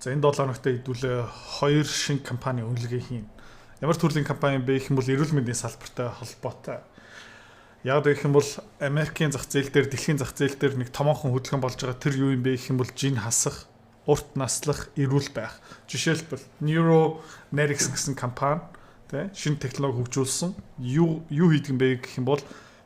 За, энэ 7 хоногт хэдүүлээ хоёр шинэ компани үнэлгээ хийн. Ямар төрлийн компани бэ гэх юм бол эрүүл мэндийн салбартай холбоотой. Яг гэх юм бол Америкийн зах зээл дээр, дэлхийн зах зээл дээр нэг томоохон хөдөлгөөн болж байгаа. Тэр юу юм бэ гэх юм бол жин хасах, урт наслах, эрүүл байх. Жишээлбэл, Neuronetics гэсэн компани, тий, шинэ технологи хөгжүүлсэн. Юу хийдэг юм бэ гэх юм бол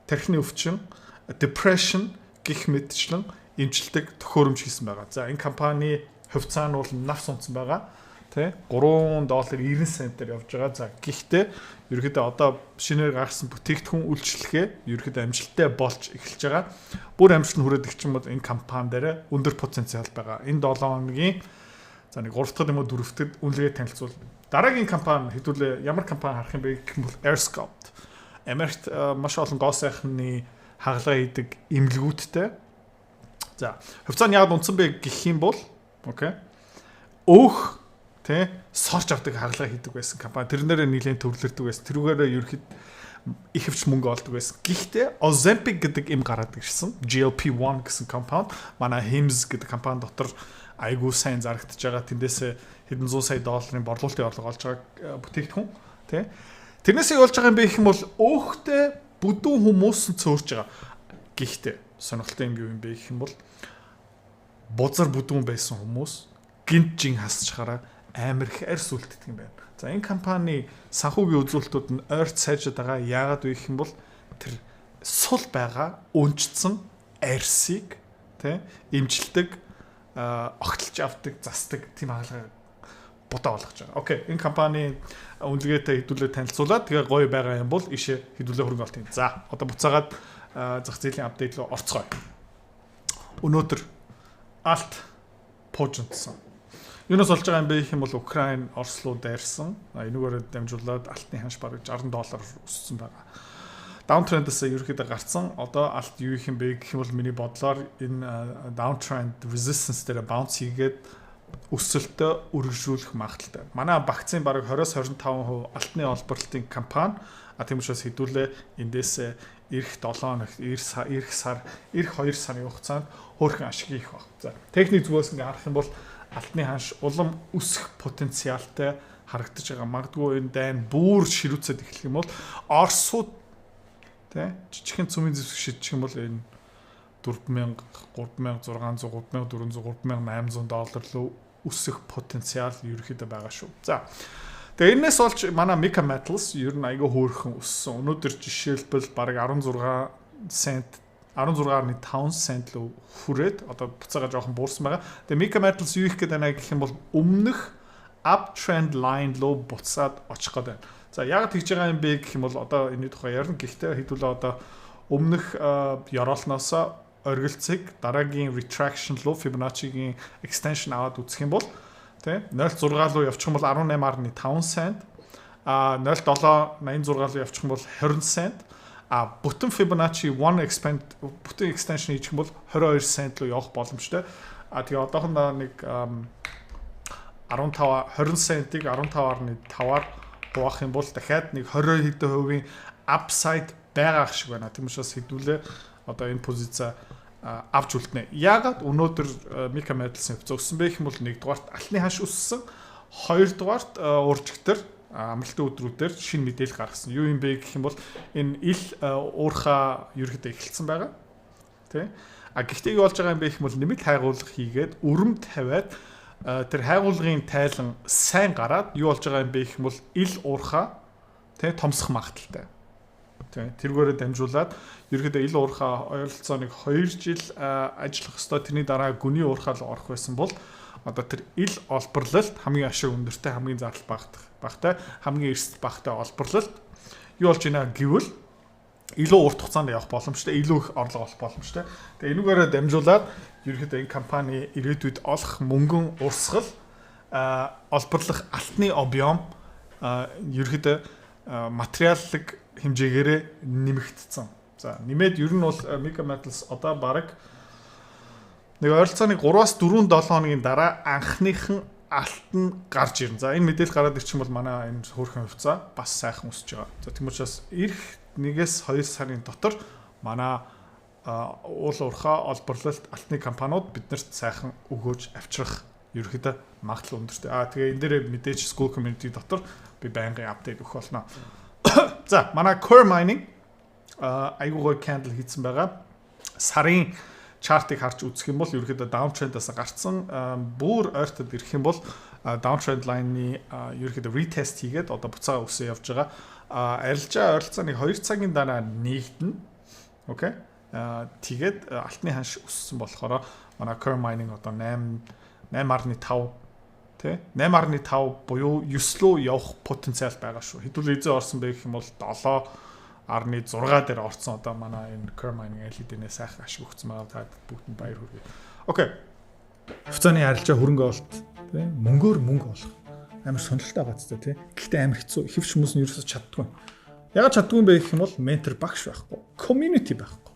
тархины өвчин, depression гэх мэтчлэн эмчилдэг төхөөрөмж хийсэн байгаа. За, энэ компани хувьцаа нь бол навс унасан байгаа. Тэ, 3 доллар 90 центээр явж байгаа. За, гэхдээ ерөөхдөө одоо шинээр гаргасан бүтээгдэхүүн үйлчлэгээ ерөөхдөө амжилттай болж эхэлж байгаа. Бүр амжилт нь хүрээд ирчих юм бол энэ компани дээр өндөр потенциал байгаа. Энэ 7 хоногийн, за, нэг 3 дахь юм уу 4 дахь үнэлгээ танилцуул. Дараагийн компани, хэдүүлээ ямар компани харах юм бэ гэх юм бол AirSculpt. Америкт маш олон гоо сайхны хагалгаа хийдэг эмнэлгүүдтэй. За, хувьцаа нь яг унасан бэ гэх юм бол, окей. Өөх, тэ, сорж авдаг хагалгаа хийдэг байсан компани. Тэрнээрээ нэлээд төвлөрдөг байсан. Тэрүүгээрээ ерөөхдөө ихэвч мөнгө олдог байсан. Гэхдээ Ozempic гэдэг эм гараад ирсэн. GLP-1 гэсэн компани манай Hims гэдэг компани дотор айгүй сайн зарагдаж байгаа. Тэндээсээ хэдэн зуун сая долларын борлуулалтын орлого олж байгаа бүтээгдэхүүн, тий. Тэрнээсээ болж байгаа юм бэ гэх юм бол өөхтэй бүдүүн хүмүүс цөөрч байгаа. Гэхдээ сонирхолтой юм юу юм бэ гэх юм бол бузар бүдүүн байсан хүмүүс гэнэт жин хасчихаараа амар их арьс үлддэг юм байна. За, энэ компани санхүүгийн үзүүлэлтүүд нь ойрт сайжраад байгаа. Яагаад вэ гэх юм бол тэр сул байгаа өнжсөн арьсыг, тий, эмчилдэг, огтлж авдаг, засдаг тийм хагалгаа будаа болгож байгаа. Окей, энэ компани үнэлгээтэй хэдүүлээ танилцуулаад, тэгээ гоё байгаа юм бол ийшээ хэдүүлээ хөрөнгө олт юм. За, одоо буцаагаад зах зээлийн update руу орцгоё. Өнөөдөр алт пуужинтсан. Юунаас болж байгаа юм бэ гэх юм бол Украин, Орос руу дайрсан. Энүүгээр дамжуулаад алтны ханш бараг 60 доллар өссөн байгаа. Downtrend-аас ерөөхдөө гарцсан. Одоо алт юу их юм бэ гэх юм бол миний бодлоор энэ downtrend resistance дээр bounce хийгээд өсөлтөө үргэлжлүүлэх магадлалтай. Манай багцын бараг 20-с 25% алтны олборлолтын компани. А тийм учраас хэдүүлээ эндээс ирэх 7 хоногт, ирэх сар, ирэх 2 сарын хугацаанд хөөрхөн ашиг хийх баг. За, техник зүгээс ингээ харах юм бол алтны ханш улам өсөх потенциалтай харагдаж байгаа. Магадгүй энэ дайн бүр ширүүцээд эхлэх юм бол, Оросууд, тэ, жижигхэн цөмийн зэвсэг шидчих юм бол энэ 4000, 3600, 3400, 3800 доллар руу өсөх потенциал ерөөхдөө байгаа шүү. За. Тэгээ энэс болж манай Meeka Metals ер нь айгүй хөөрхөн өссөн. Өнөөдөр жишээлбэл бараг 16 цент, 16.5 цент рүү хүрээд одоо буцаага жоохон буурсан байгаа. Тэгээ Meeka Metals юу их гээд байна гэх юм бол өмнөх uptrend line руу буцаад очих гээд байна. За, яг тэгж байгаа юм бэ гэх юм бол одоо энэний тухай ярина. Гэхдээ хэдүүлээ одоо өмнөх ёроолноос оргилцыг дараагийн retraction руу Fibonacci-гийн extension аваад үзэх юм бол, тий, 0.6 руу явчих юм бол 18.5 цент, а 0.786 руу явчих юм бол 20 цент, а бүтэн Fibonacci 1 expand, бүтэн extension хийчих юм бол 22 цент руу явах боломжтой. А тэгээ одоохондоо нэг 15, 20 центийг 15.5-аар хуваах юм бол дахиад нэг 20 хэдэн хувийн upside байгаа шиг байна. Тийм учраас хэдүүлээ одоо энэ позиц авч үлднэ. Яагаад өнөөдөр Meeka Metals-ын хувьцаа өссөн бэ гэх юм бол нэгдүгээрт алтны ханш өссөн. Хоёрдугаарт уржигтэр амралтын өдрүүдээр шинэ мэдээлэл гаргасан. Юу юм бэ гэх юм бол энэ ил уурхаа ерөөхдөө эхэлсэн байгаа. Тэ? А гэхдээ юу болж байгаа юм бэ гэх юм бол нэмэлт хайгуулга хийгээд, өрөм тавиад, тэр хайгуулгын тайлан сайн гараад, юу болж байгаа юм бэ гэх юм бол ил уурхаа, тэ, томсох магадлалтай. Тэ, тэргээрээ дамжуулаад ерөөхдөө ил уурхаа ойролцоо нэг 2 жил ажиллах ёстой. Тэрний дараа гүний уурхаа л орох байсан бол одоо тэр ил олборлолт хамгийн ашиг өндөртэй, хамгийн зардал багтах багтай, хамгийн эрсдэл багтай олборлолт юу болж байна гэвэл илүү урт хугацаанд явах боломжтой, илүү их орлого олох боломжтой. Тэгээ энүүгээрээ дамжуулаад ерөөхдөө энэ компани ирээдүйд олох мөнгөн урсгал, олборлох алтны объем ерөөхдөө материаллык хэмжээгээрээ нэмэгдсэн. За, нэмээд ер нь бол Meeka Metals одоо бараг нэг ойролцоогоо 3-аас 4 7 хоногийн дараа анхныхан алт нь гарч ирнэ. За, энэ мэдээлэл гараад ирчих юм бол манай энэ хөөрхөн хувьцаа бас сайхан өсөж байгаа. За, тийм учраас ирэх 1-ээс 2 сарын дотор манай уул уурхаа, олборлолт, алтны компаниуд биднэрт сайхан өгөөж авчрах Ерөнхийдөө магадлал өндөртэй. Аа, тэгээ энэ дээр мэдээж Skool community дотор би байнгын update өгөх болно. За, манай Coeur Mining айгуу гоё candle хийсэн байгаа. Сарын chart-ыг харж үзэх юм бол ерөнхийдөө downtrend-аас гарцсан, бүр ойртод ирэх юм бол downtrend line-ы ерөнхийдөө retest хийгээд одоо буцаага өсөө явж байгаа. Арилжаа ойролцоо нэг 2 цагийн дараа нэгдэнэ. Окей. Тэгээд алтны ханш өссөн болохоор манай Coeur Mining одоо 8 8.5 тий 8.5 буюу 9 руу явах потенциал байгаа шүү. Хэдүүл эзэн орсон бэ гэх юм бол 7.6 дээр орсон. Одоо манай энэ Coeur Mining аль хэдийнэ сайхан ашиг өгсөн байгаа. Та бүгдэнд баяр хүргэе. Окей. Хувьцааны арилжаа, хөрөнгө оруулалт, тий, мөнгөөр мөнгө олох амар сонирхолтой байгаа ч тий. Гэхдээ амар хэцүү. Хэвч хүмүүс нь ерөөсөж чаддгүй. Ягаад чаддгүй юм бэ гэх юм бол ментор, багш байхгүй. Community байхгүй.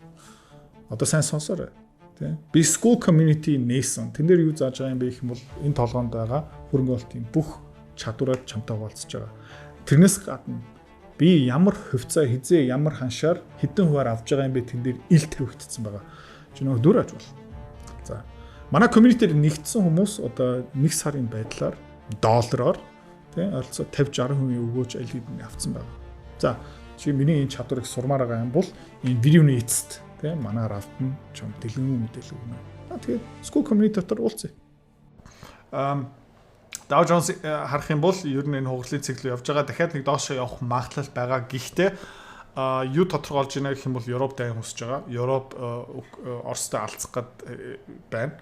Одоо сайн сонсоорой. Тэ. Би Skool community нээсэн. Тэн дээр юу зааж байгаа юм бэ гэх юм бол энэ толгоонд байгаа хөрөнгө оруулалтын бүх чадвараар чамтай хуваалцаж байгаа. Тэрнээс гадна би ямар хувьцаа хизээ, ямар ханшаар, хэдэн хувиар авж байгаа юм бэ, тэн дээр ил тавигдсан байгаа. Чи нөгөө дүр аж бол. За. Манай community-д нэгдсэн хүмүүс одоо нэг сарын байдлаар доллараар, тий, ойролцоо 50 60% өгөөж аль хэдийн авцсан байна. За, чи миний энэ чадварыг сурмаар байгаа юм бол энэ видеоны эцэст, тий, манай равтан чам дэлгэн мэдээлэл өгнө. Аа, тэгээд Skool community дотор уулзъя. Dow Jones харах юм бол ер нь энэ хугарлын цэг рүү явж байгаа. Дахиад нэг доошоо явах магадлал байгаа. Гэхдээ юу тодорхойлж байна гэх юм бол Европ дайн хүсэж байгаа. Европ Оростой алцах гээд байна.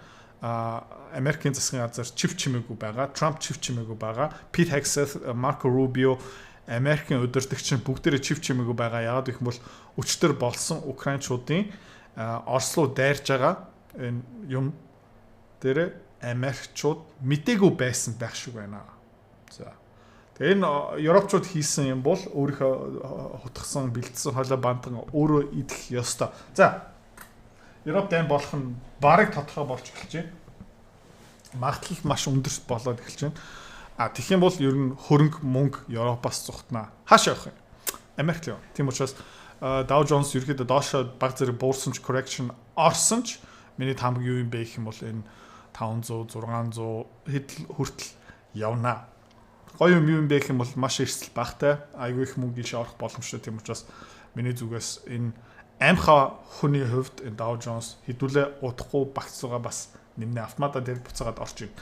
Америкийн засгийн газар чив чимээгүй байгаа. Трамп чив чимээгүй байгаа. Pete Hegseth, Marco Rubio, Америкийн удирдагч нь бүгдээрээ чив чимээгүй байгаа. Яагаад гэх юм бол өчтөр болсон Украинчуудын Орос руу дайрж байгаа энэ юм дээр Америкчууд мдээгүй байсан байх шиг байна. За. Тэгээ энэ Европчууд хийсэн юм бол өөрийнхөө хутгсан, бэлдсэн хоолой бантан өөрөө идэх ёстой. За. Европ дайн болох нь бараг тодорхой болж эхэлж байна. Магадлал маш өндөр болоод эхэлж байна. А тэгэх юм бол ер нь хөрөнгө мөнгө Европоос зугтнаа. Хаашаа явах юм? Америк руу. Тийм учраас Dow Jones ерөөхдөө доошо баг зэрэг буурсан ч, correction орсон ч миний таамаг юу юм бэ гэх юм бол энэ 500, 600 хэдэл хүртэл явна. Гоё юм юу юм бэ гэх юм бол маш эрсдэл багтай. Айгүй их мөнгө ийш орох боломжтой. Тийм учраас миний зүгээс энэ амхаа хүний хувьд энэ Dow Jones хэдүүлээ удахгүй багцсууга бас нэмнэ, автоматар дээр буцаагаад орж ирнэ.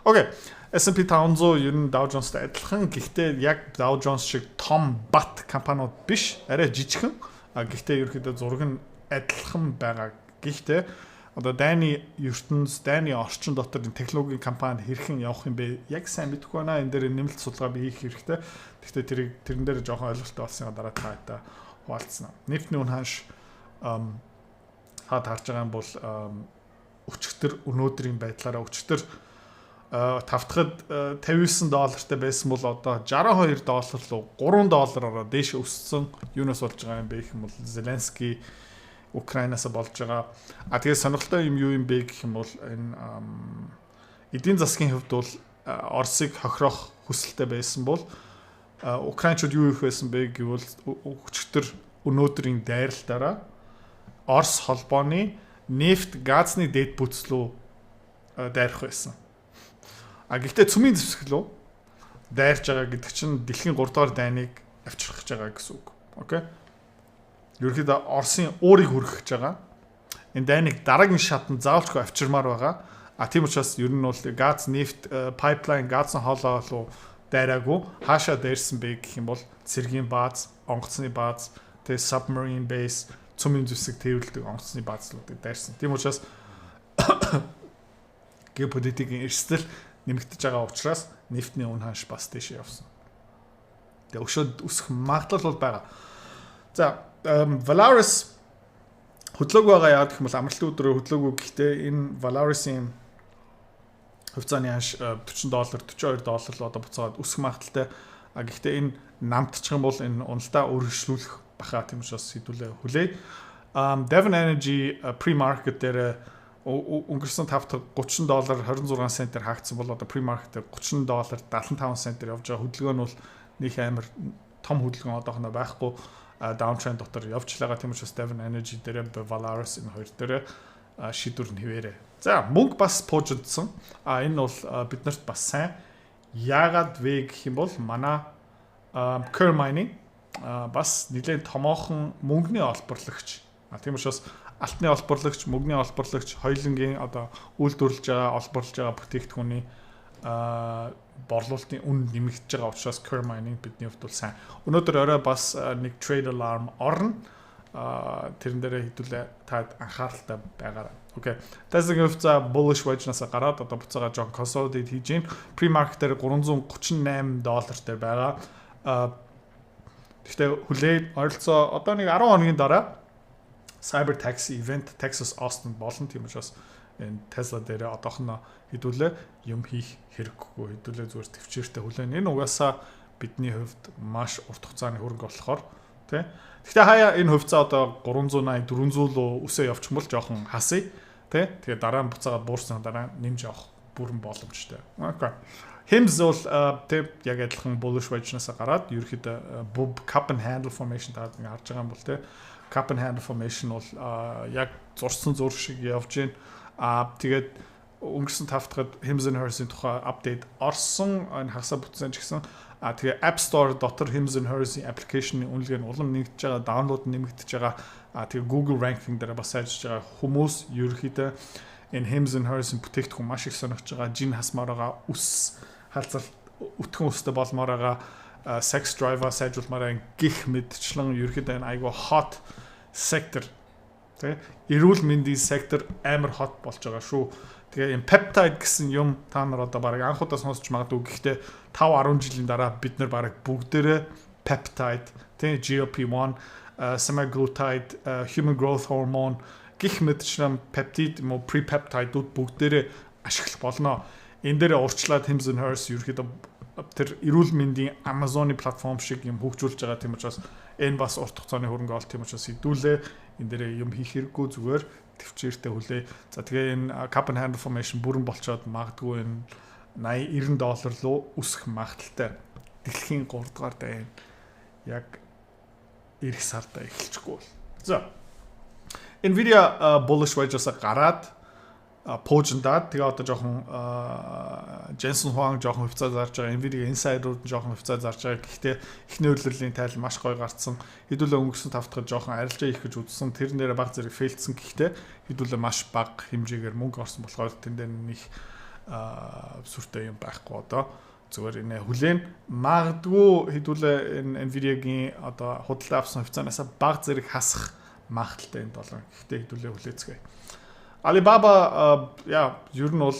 Окей. S&P 500 ер нь Dow Jones-тай адилхан. Гэхдээ яг Dow Jones шиг том бат компаниуд биш. Арай жижигхэн. А гэхдээ ерөөхдөө зураг нь адилхан байгаа. Гэхдээ одоо дайны ертөнц, дайны орчин дотор энэ технологийн компани хэрхэн явах юм бэ? Яг сайн мэдэхгүй байна. Энэ дээр нэмэлт судалгаа би хийх хэрэгтэй. Гэхдээ тэрийг тэрэн дээр жоохон ойлголттой болсныхаа дараа та хэдтэй хуваалцсан. Нефтний үн ханш хаад харж байгаа юм бол өчигдөр, өнөөдрийн байдлаараа өчигдөр тавтахад 59 доллартай байсан бол одоо 62 доллар руу, 3 доллараар дээш өссөн. Юунаас болж байгаа юм бэ гэх юм бол Зеленский, Украинаас болж байгаа. А тэгээ сонирхолтой юм юу юм бэ гэх юм бол энэ эдийн засгийн хувьд бол Оросыг хохироох хүсэлтэй байсан бол Украинчууд юу их байсан бэ гэвэл өчигдөр, өнөөдрийн дайралтаараа Орос холбооны нефт, газны дэд бүтц рүү дайрах байсан. А гэхдээ цөмийн зэвсэг рүү дайрж байгаа гэдэг чинь дэлхийн 3 дугаар дайныг авчрах гэж байгаа гэсэн үг. Окей. Ерөнхийдөө Оросын уурыг хүргэх гэж байгаа. Энэ дайныг дараагийн шатанд заавалчгүй авчирмаар байгаа. А тийм учраас ер нь бол газ, нефт, pipeline, газын хоолой руу дайраагүй. Хаашаа дайрсан бэ гэх юм бол цэргийн бааз, онгоцны бааз, тэгээ submarine base, цөмийн зэвсэг тээвэрлэдэг онгоцны баазлуудыг дайрсан. Тийм учраас геополитикийн эрсдэл нэмэгдэж байгаа учраас нефтний үн ханш бас дээшээ явсан. Тэгээ өшөөд өсөх магадлал бол байгаа. За, Valaris хөдлөөгүй байгаа. Яг гэх юм бол амралтын өдрөөр хөдлөөгүй. Гэхдээ энэ Valaris-ийн хувьцааны ханш 40 доллар, 42 доллар л одоо буцаагаад өсөх магадлалтай. А гэхдээ энэ намтчих юм бол энэ уналтаа өргөжлүүлэх баха. Тийм учраас хэдүүлээ хүлээ. Devon Energy pre-market дээр өнгөрсөн 5 дахь 30 доллар 26 центээр хаагдсан бол одоо pre-market дээр 30 доллар 75 центээр явж байгаа. Хөдөлгөөн нь бол нэг амар том хөдөлгөөн одоохондоо байхгүй, downtrend дотор явж байгаа. Тийм учраас Devon Energy дээр, Valaris, энэ хоёр дээр шийдвэр нь хэвээрээ. За, мөнгө бас пуужидсан. А энэ бол биднэрт бас сайн. Яагаад вэ гэх юм бол манай Coeur Mining бас нэлээд томоохон мөнгөний олборлагч. А тийм учраас алтны олборлагч, мөнгөний олборлагч хоёулангийн одоо үйлдвэрлэж байгаа, олборлож байгаа бүтээгдэхүүний борлуулалтын үн нэмэгдэж байгаа учраас Coeur Mining бидний хувьд бол сайн. Өнөөдөр орой бас нэг trade alarm орно. Тэрэн дээрээ хэдүүлээ таад анхааралтай байгаарай. Окей. Tesla-гийн хувьцаа bullish wedge-наас гараад одоо буцаага жоон consolidate хийж байна. Pre-market дээр 338 доллар дээр байгаа. Гэхдээ хүлээ ойролцоо одоо нэг 10 хоногийн дараа Cyber Taxi event Texas Austin болно. Тийм учраас энэ Tesla дээр одоохоно хэдүүлээ юм хийх хэрэггүй. Хэдүүлээ зүгээр тэвчээртэй хүлээн. Энэ угаасаа бидний хувьд маш урт хугацааны хөрөнгө болохоор, тий. Гэхдээ хаяа энэ хувьцаа одоо 380 400 руу өсөө явчих юм бол жоохон хасъя, тий. Тэгээ дараа нь буцаагаад буурсан дараа нэмж авах бүрэн боломжтой. Окей. Hims бол тий, яг адилхан bullish wedge-наас гараад ерөөхдөө cup and handle formation таад ингээ харж байгаа юм бол, тий, cup and handle formation бол яг зурсан зураг шиг явж байна. А тэгээд өнгөрсөн тавтахад Hims and Hers-ийн тухай update орсон, энэ хагасаа бүтсэн ч гэсэн. А тэгээ App Store дотор Hims and Hers-ийн application-ы үнэлгээ нь улам нэмэгдэж байгаа, download нэмэгдэж байгаа. А тэгээ Google ranking дээр бас сайжирч байгаа. Хүмүүс ерөөхдөө энэ Hims and Hers-ийн бүтээгдэхүүн маш их сонирхож байгаа. Жин хасмаар байгаа, үс халзал өтгөн өстэй болмоор байгаа, sex drive-а сайжруулмаар гих мэдчлэн ерөөхдөө энэ айгу hot sector, тий, эрүүл мэндийн сектор амар hot болж байгаа шүү. Тэгээ энэ peptide гэсэн юм та нар одоо бараг анх удаа сонсч магадгүй. Гэхдээ 5 10 жилийн дараа бид нар бараг бүгдээрээ peptide, тий, GLP-1, semaglutide, human growth hormone гих мэтчлэн пептид юм уу prepeptide-ууд бүгдээрээ ашиглах болно. Энэ дээр урьдчилаад Hims and Hers ерөөхдөө тэр эрүүл мэндийн Amazon-ы платформ шиг юм хөгжүүлж байгаа. Тийм учраас энэ бас урт хугацааны хөрөнгө оруулалт. Тийм учраас хэдүүлээ энэ дээр юм хийх хэрэггүй, зүгээр тэвчээртэй хүлээ. За, тэгээ энэ cup and handle formation бүрэн болцоод магадгүй энэ 80 90 доллар руу өсөх магадлалтай. Дэлхийн 3 дугаар дайн яг ирэх сарда эхэлчихгүй бол. За. Nvidia bullish wedge-аас гараад пуужиндаад тэгээ одоо жоохон Jensen Huang жоохон хувьцаа зарж байгаа. Nvidia insider-ууд жоохон хувьцаа зарж байгаа. Гэхдээ эхний улирлын тайл маш гоё гарцсан. Хэдүүлээ өнгөрсөн тавтахад жоохон арилжаа хийх гэж үзсэн. Тэр нэрээ баг зэрэг fail-дсэн. Гэхдээ хэдүүлээ маш бага хэмжээгээр мөнгө орсон болохоор тэн дээр нэг сүртэй юм байхгүй, одоо зүгээр энэ хүлээн. Магадгүй хэдүүлээ энэ Nvidia-гийн одоо худалдаа авсан хувьцаанаас баг зэрэг хасах магадлалтай энэ долоо. Гэхдээ хэдүүлээ хүлээцгээе. Alibaba яа, ер нь бол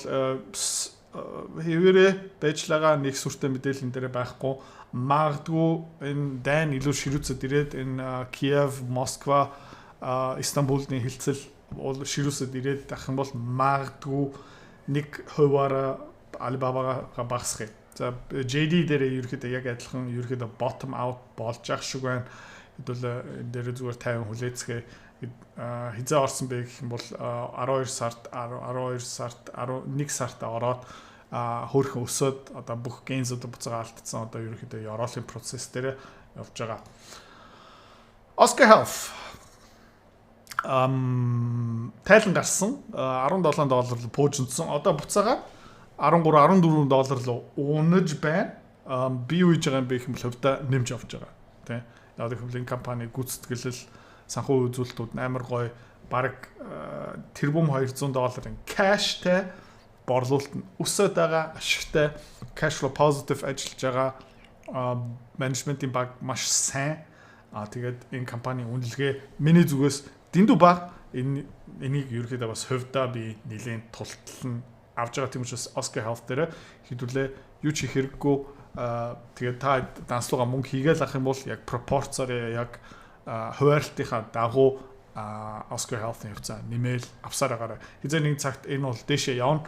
хэвээрээ байж байгаа, нэг сүртэй мэдээлэл энэ дээр байхгүй. Магадгүй энэ дайн илүү ширүүцэд ирээд, энэ Киев, Москва, Истанбулны хэлцэл бол ширүүсэд ирээд ах юм бол магадгүй нэг хувиараа Alibaba-га багасгах юм. За, JD дээр ерөөхдөө яг адилхан ерөөхдөө bottom out болж ах шиг байна. Хэдүүл энэ дээр зүгээр 50 хүлээцгээ. Хизээ орсон бэ гэх юм бол 12 сард, 12 сард, 11 сард ороод хөөрхөн өсөөд одоо бүх gains-ууд буцаага алдсан, одоо ерөөхдөө ёроолын процесс дээр явж байгаа. Oscar Health тайлан гарсан, 17 доллар пуужинсан, одоо буцаага 13 14 доллар руу унаж байна. Би юу хийж байгаа юм бэ гэх юм бол хувьдаа нэмж авч байгаа. Тэ. Яг гэвэл энэ компани гүйцэтгэлэл, санхүү үзүүлэлтүүд амар гоё, бараг тэрбум 200 долларын cash тэй, борлуулалт нь өсөд байгаа, ашигтай, cash flow positive ажиллаж байгаа, менежментийн баг маш сайн. А тэгээд энэ компани үнэлгээ миний зүгээс дэндүү бага. Энэ энийг ерөөхдөө бас хувьдаа би нэлийн тултал нь авж байгаа. Тийм учраас Oscar Health дээр хэдүүлээ юу ч хийх хэрэггүй. Тэгээд та данслууга мөнгө хийгээл ах юм бол яг пропорцоор, яг хуваарлтынхаа дагуу Oscar Health-ын хувьцаа нэмээл авсаар байгаарай. Хизээ нэг цагт энэ бол дээшээ явна.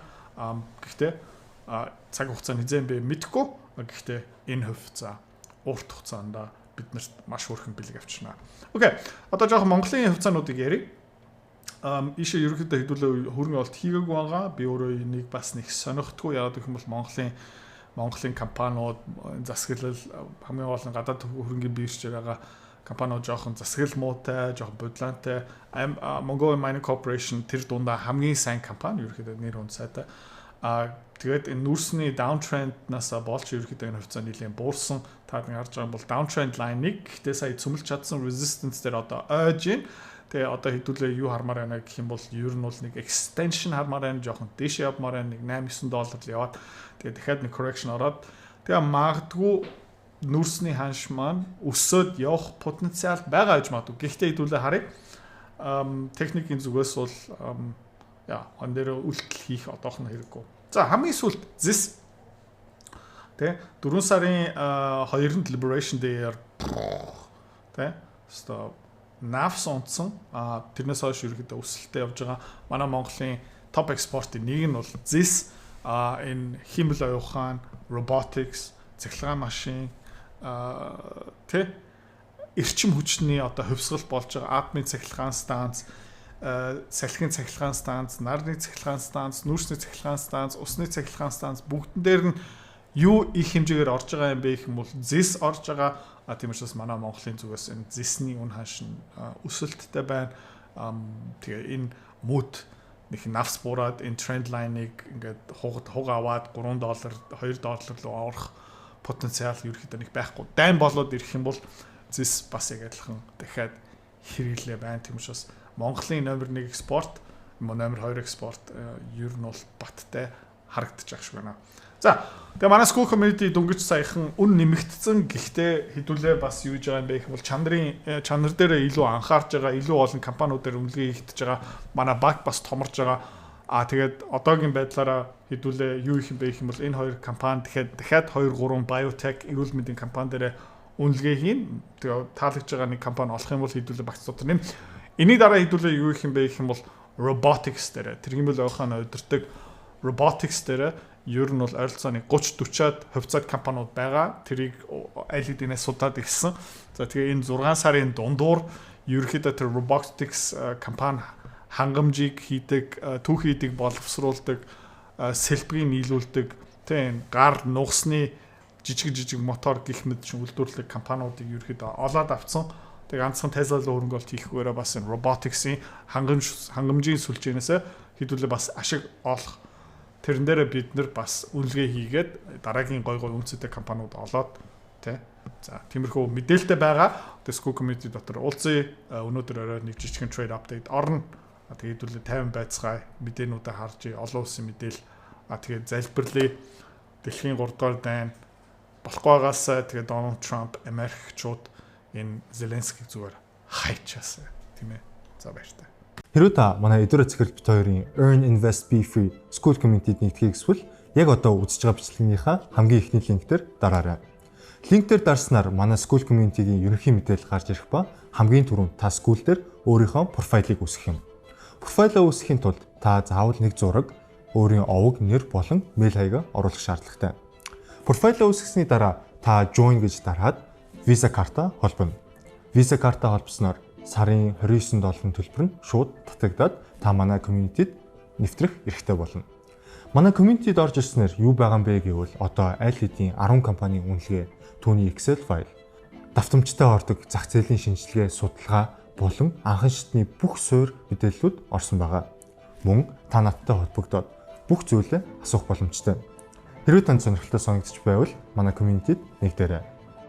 Гэхдээ цаг хугацаа нь хизээ бэ мэдэхгүй. Гэхдээ энэ хувьцаа урт хугацаанд биднэрт маш хөөрхөн бэлэг авчирна. Окей. Одоо жоохон Монголын хувьцаануудыг ярив. Ийшээ ерөнхийдөө хэдүүлээ хөрөнгө оруулалт хийгээгүй байгаа. Би өөрөө энийг бас нэг сонирхдаггүй. Яагаад гэх юм бол Монголын компаниуд засаглал, хамгийн гол нь гадаад хөрөнгийн биржээр байгаа Компаниуд жоохон засаглал муутай, жоохон будилаантай. Mongolian Mining Corporation тэр дундаа хамгийн сайн компани, ерөөхдөө нэр хүнд сайтай. А тэгээд энэ нүүрсний downtrend-наас болж ерөөхдөө энэ хувьцаа нэлээд буурсан. Та нар харж байгаа бол downtrend line-ыг гэхдээ сая цөмөлж чадсан resistance дээр одоо ойж байна. Тэгээ одоо хэдүүлээ юу хармаар байна гэх юм бол ер нь бол нэг extension хармаар байна, жоохон дээш явмаар байна, нэг 8 9 доллар л яваад, тэгээ дахиад нэг correction ороод, тэгээ магадгүй нүүрсний ханш маань өсөөд явах потенциал байгаа гэж магадгүй. Гэхдээ хэдүүлээ харъя. Техникийн зүгээс бол яа, он дээр үйлдэл хийх одоохон хэрэггүй. За, хамгийн сүүлд ZIS, тэ, 4 сарын 2-нд Liberation Day-ээр, тэ, өстой навс унтсан. А тэрнээс хойш ерөөхдөө өсөлттэй явж байгаа. Манай Монголын топ экспортын нэг нь бол ZIS, а энэ хиймэл оюун ухаан, robotics, цахилгаан машин, тэ, эрчим хүчний одоо хувьсгал болж байгаа атомын цахилгаан станц, салхин цахилгаан станц, нарны цахилгаан станц, нүүрсний цахилгаан станц, усны цахилгаан станц бүгдэн дээр нь юу их хэмжээгээр орж байгаа юм бэ гэх юм бол ZIS орж байгаа. А тийм учраас манай Монголын зүгээс энэ ZIS-ний үн ханш нь өсөлттэй байна. Тэгээ энэ мөд нэг навс буураад энэ trend line-ыг ингээд хуг хуг аваад 3 доллар, 2 доллар руу орох потенциал ерөөхдөө нэг байхгүй. Дайн болоод ирэх юм бол ZIS бас яг адилхан дахиад хэрэглээ байна. Тийм учраас Монголын номер 1 экспорт, номер 2 экспорт ер нь бол баттай харагдчих шиг байна. За, тэгээ манай Skool community дөнгөж саяхан үн нэмэгдсэн. Гэхдээ хэдүүлээ бас юу хийж байгаа юм бэ гэх юм бол чанар дээр илүү анхаарч байгаа, илүү олон компаниуд дээр үнэлгээ хийгдэж байгаа. Манай баг бас томорж байгаа. А тэгээд одоогийн байдлаараа хэдүүлээ юу их юм бэ гэх юм бол энэ хоёр компани дахиад дахиад 2 3 biotech, эрүүл мэндийн компани дээр үнэлгээ хийн. Тэгээ таалагдж байгаа нэг компани олох юм бол хэдүүлээ багц дотор нэм. Энийн дараа хэдүүлээ юу их юм бэ гэх юм бол robotics дээр, тэрхимэл ойхоо удирддаг robotics дээр ер нь бол ойролцоогоо 30 40-аад хувьцаат компаниуд байгаа. Тэрийг аль хэдийнээс судаад ирсэн. За, тэгээ энэ 6 сарын дундуур ерөнхийдөө тэр robotics компани хангамжийг хийдэг, түүхий эдийг боловсруулдаг, сэлбэгийг нийлүүлдэг, тийм гар нугасны жижиг жижиг мотор гих мэт чинь үйлдвэрлэдэг компаниудыг ерөнхийдөө олоод авцсан. Тэгээ ганцхан Tesla руу хөрөнгө оруулалт хийхгүйрээ бас энэ robotics-ийн хангамжийн сүлжээнээс хэдүүлээ бас ашиг олох, тэрэн дээрээ бид нар бас үнэлгээ хийгээд дараагийн гой гой үнцтэй компаниуд олоод, тий. За, тиймэрхүү мэдээлэлтэй байгаа. Тэгээ Skool Community дотор уулзъя. Өнөөдөр орой нэг жижигхэн trade update орно. Тэгээд хэдүүлээ 50 байцгаая. Мэдээнүүдээ харж, олон улсын мэдээл, тэгээд залбирлаа. Дэлхийн 3 дугаар дайн болохгүй байгаасаа, тэгээд Дональд Трамп, Америкчууд энэ Зеленскийг зүгээр хайчаасаа, тийм ээ. За, баяртай. Хэрвээ та манай Эдүрэ Цэцэрлэг бит хоёрын Earn Invest Be Free Skool Community-д нэгдэхийг хүсвэл яг одоо үзэж байгаа бичлэгнийхаа хамгийн эхний линк дээр дараарай. Линк дээр дарснаар манай Skool Community-гийн ерөнхий мэдээлэл гарч ирэх ба хамгийн түрүүнд та Skool дээр өөрийнхөө профайлыг үүсгэх юм. Профайлаа үүсгэхийн тулд та заавал нэг зураг, өөрийн овог, нэр болон мэйл хаягаа оруулах шаардлагатай. Профайлаа үүсгэсний дараа та join гэж дараад Visa карта холбоно. Visa карта холбосноор сарын 29 долларын төлбөр нь шууд татагдаад та манай community-д нэвтрэх эрхтэй болно. Манай community-д орж ирснээр юу байгаа юм бэ гэвэл одоо аль хэдийн 10 компанийн үнэлгээ, түүний Excel файл, давтамжтай ордог зах зээлийн шинжилгээ, судалгаа болон анхан шатны бүх суурь мэдээллүүд орсон байгаа. Мөн та надтай холбогдоод бүх зүйлээ асуух боломжтой. Хэрвээ танд сонирхолтой санагдчих байвал манай community-д нэгдээрэй.